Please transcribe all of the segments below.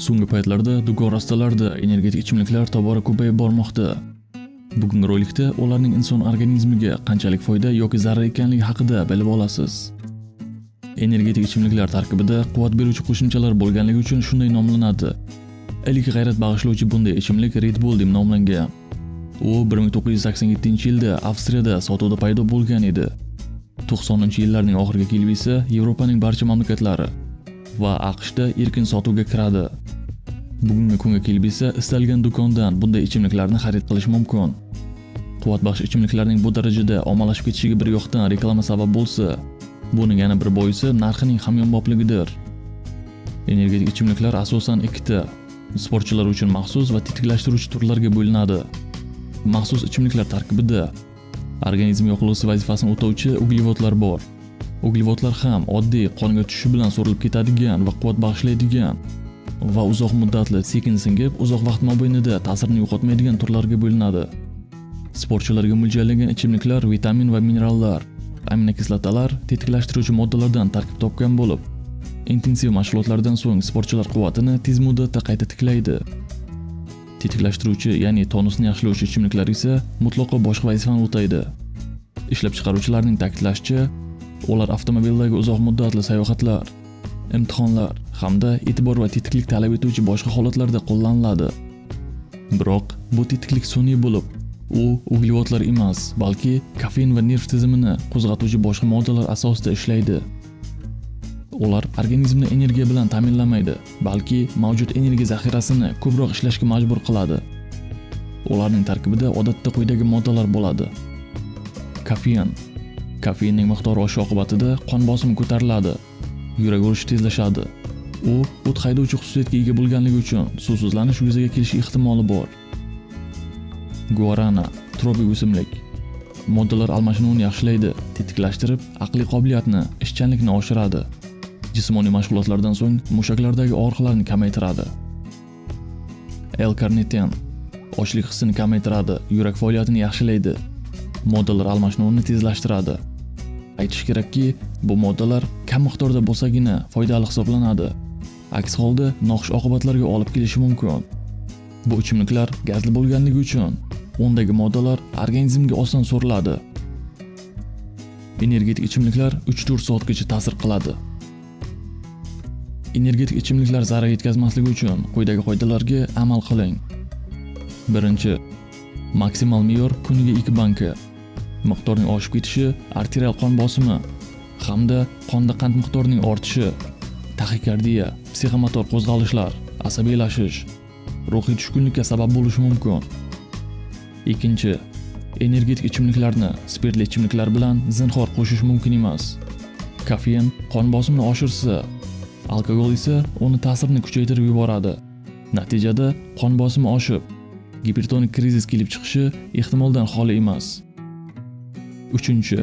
So'nggi paytlarda do'kon rastalarida energetik ichimliklar tobora ko'payib bormoqda. Bugungi rolikda ularning inson organizmiga qanchalik foyda yoki zarar ekanligi haqida bilib olasiz. Energetik ichimliklar tarkibida quvvat beruvchi qo'shimchalar bo'lganligi uchun shunday nomlanadi. Ilk g'ayrat bag'ishlovchi bunday ichimlik Red Bull deb nomlangan. U 1987-yilda Avstriyada sotuvda paydo bo'lgan edi. 90-yillarning oxiriga kelib esa Yevropaning barcha mamlakatlari va AQShda erkin sotuvga kiradi. Bugungi kunga kelib esa istalgan do'kondan bunday ichimliklarni xarid qilish mumkin. Quvvatbaxsh ichimliklarning bu darajada ommalashib ketishiga bir yoqdan reklama sabab bo'lsa, buning yana bir boisi narxining hamyonbopligidir. Energetik ichimliklar asosan ikkita: sportchilar uchun maxsus va tetiklashtiruvchi turlarga bo'linadi. Maxsus ichimliklar tarkibida organizm yoqilg'isi vazifasini o'tovchi uglevodlar bor. Uglevodlar ham oddiy qonga tushishi bilan so'rilib ketadigan va quvvat bag'ishlaydigan va uzoq muddatli sekin singib, uzoq vaqt mobaynida ta'sirini yo'qotmaydigan turlarga bo'linadi. Sportchilarga mo'ljallangan ichimliklar vitamin va minerallar, aminokislotalar, tetiklashtiruvchi moddalardan tarkib topgan bo'lib, intensiv mashg'ulotlardan so'ng sportchilar quvvatini tez muddatda qayta tiklaydi. Tetiklashtiruvchi, ya'ni tonusni yaxshilovchi ichimliklar esa mutlaqo boshqa vazifani o'taydi. Ishlab chiqaruvchilarning ta'kidlashicha, ular avtomobildagi uzoq muddatli sayohatlar, imtihonlar hamda e'tibor va tetiklik talab etuvchi boshqa holatlarda qo'llaniladi. Biroq bu tetiklik sun'iy bo'lib, u uglevodlar emas, balki kofein va nerv tizimini qo'zg'atuvchi boshqa moddalar asosida ishlaydi. Ular organizmni energiya bilan ta'minlamaydi, balki mavjud energiya zaxirasini ko'proq ishlashga majbur qiladi. Ularning tarkibida odatda quyidagi moddalar bo'ladi. Kofein. Kofeinning miqdori oshishi oqibatida qon bosimi ko'tariladi, yurak urishi tezlashadi. U o't haydovchi xususiyatga ega bo'lganligi uchun suvsizlanish yuzaga kelishi ehtimoli bor. Guarana, tropik o'simlik. Moddalar almashinuvini yaxshilaydi, tetiklashtirib, aqliy qobiliyatni, ishchanlikni oshiradi. Jismoniy mashg'ulotlardan so'ng mushaklardagi og'riqlarni kamaytiradi. L-karnitin ochlik hissini kamaytiradi, yurak faoliyatini yaxshilaydi. Moddalar almashinuvini tezlashtiradi. Aytish kerakki, bu moddalar kam miqdorda bo'lsagina foydali hisoblanadi. Aks holda noxush oqibatlarga olib kelishi mumkin. Bu ichimliklar gazli bo'lganligi uchun undagi moddalar organizmga oson so'riladi. Energetik ichimliklar 3-4 soatgacha ta'sir qiladi. Energetik ichimliklar zarar yetkazmasligi uchun quyidagi qoidalarga amal qiling. Birinchi, maksimal me'yor kuniga 2 banka. Miqdorning oshib ketishi arterial qon bosimi hamda qonda qand miqdorining ortishi, taxikardiya, psixomotor qo'zg'alishlar, asabiylashish, ruhiy tushkunlikka sabab bo'lishi mumkin. Ikkinchi, energetik ichimliklarni spirtli ichimliklar bilan zinhor qo'shish mumkin emas. Kofein qon bosimini oshirsa, alkogol esa uni ta'sirini kuchaytirib yuboradi. Natijada qon bosimi oshib, gipertonik krizis kelib chiqishi ehtimoldan xoli emas. Uchinchi,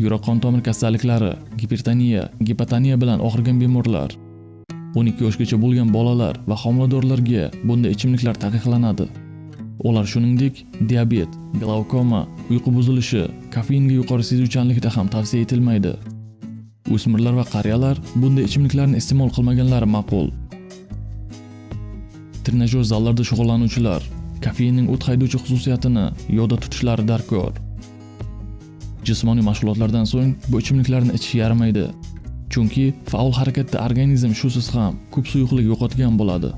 yurak-qon tomir kasalliklari, gipertoniya, gipotoniya bilan og'rigan bemorlar, 12 yoshgacha bo'lgan bolalar va homiladorlarga bunday ichimliklar taqiqlanadi. Ular shuningdek, diabet, glaukoma, uyqu buzilishi, kofeinga yuqori sezuvchanlikda ham tavsiya etilmaydi. O'smirlar va qariyalar bunday ichimliklarni iste'mol qilmaganlari ma'qul. Trenajyor zallarda shug'ullanuvchilar kofeinning o't haydovchi xususiyatini yodda tutishlari darkor. Jismoniy mashg'ulotlardan so'ng bu ichimliklarni ichish yaramaydi. Chunki faol harakatda organizm shusiz ham ko'p suyuqlik yo'qotgan bo'ladi.